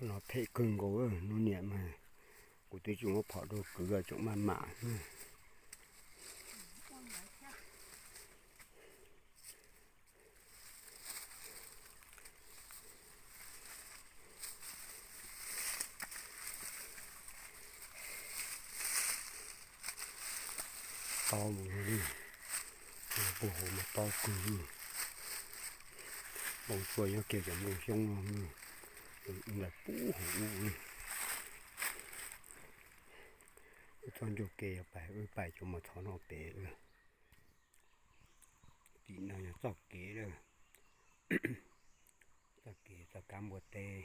No phem kawg nkaus, hnub niam mas kuv twb tsis muab phom rau kwv tseem maj mam. Tob mus li, puag hauv mas tob kawg li. Npoo tsua nyob kiag cov npoo xyoob no, ntawm puag hauv ub li. Wb txoj ncauj ke yog pais, wb pais cov mos txhov no pem lawm. Tim no yog txoj kev lawm, txoj kev txoj kab npua teb.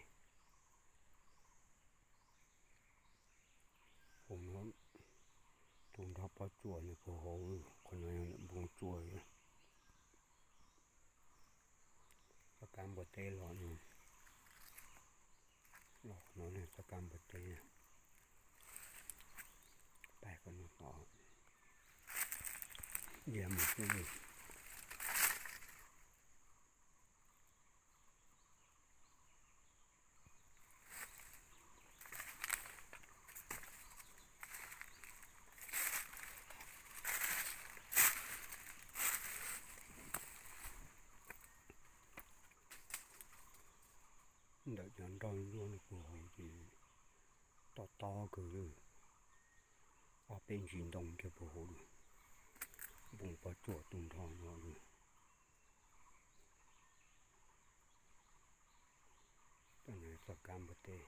Hauv no tus nrog pob tsuas nws puag hauv, qhov no yog npoo tsua. Txoj kab npua teb los no, los qhov no txoj kab npua teb. Pais qhov no tod, ya mus xwb. Ntawm cov nroj zuaj no puag hauv ces tob tob kawg li. Ob peb ntsis ntoo kiag puag hauv, npoo pob tsuas tu nrho no. Txoj kab npua teb.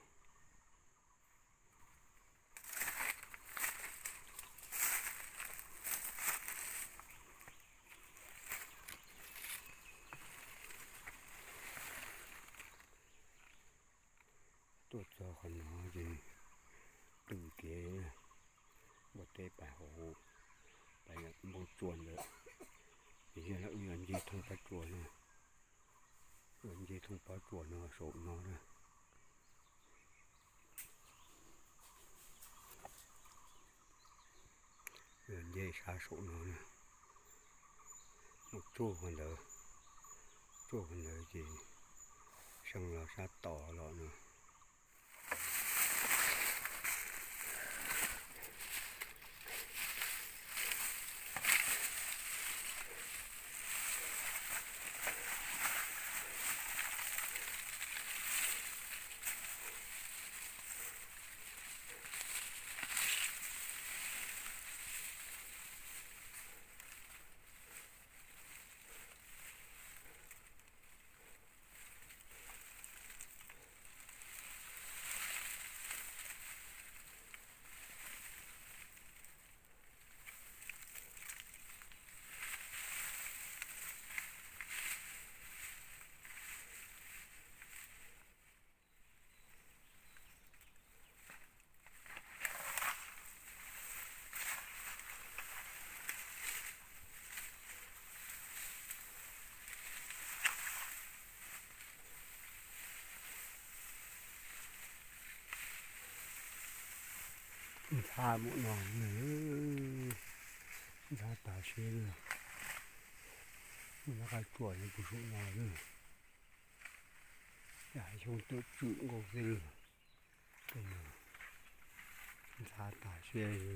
Tuaj txog qhov no ces tws kev npua teb pais hauv, pais npoo tsua ntawd. Ces yog lawm wb yuav ncig thooj pob tsuas no, yuav ncig thooj pob tsuas no saum no na. Yuav nce sab saum no na, mus tsuag qhov ntawd, tsuag qhov ntawd ces seev los sab tod los no. Ntxhab mus no, ntxhab tas siab li. Mus noj qab tsuas nyob puag saum no li. Yam xyoob tawm tswm nkaus xwb li. Ntxhab tas siab li.